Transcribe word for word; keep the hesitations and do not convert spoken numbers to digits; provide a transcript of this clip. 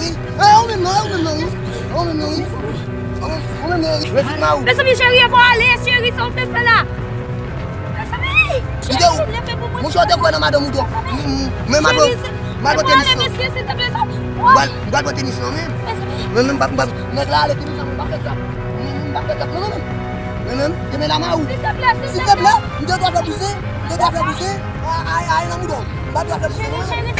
wi. E, ou menm non, e ou menm non, wi. E ou menm non, wi. Ou menm, ou menm non, wi. Mezanmi, cheri, e bon ale, cheri, sa w te fè la? Mezanmi, cheri, leve pou mwen. Monchè, ou te kwè nan madanm ou tou. Men madanm, m al pran tenis lan. M pral pran tenis lan, men. Men, men, m pa, m pa, nèg la ale tenis lan, men m pa fè tap. Men, men, m pa fè tap, non, men, men. Men, men, te men la ma ou. Silteplè, silteplè. M te dwa fè bouzen. M te dwa fè bouzen. Ay, ay, ay, nan mouda w. M pa dwa fè bouzen, non, men.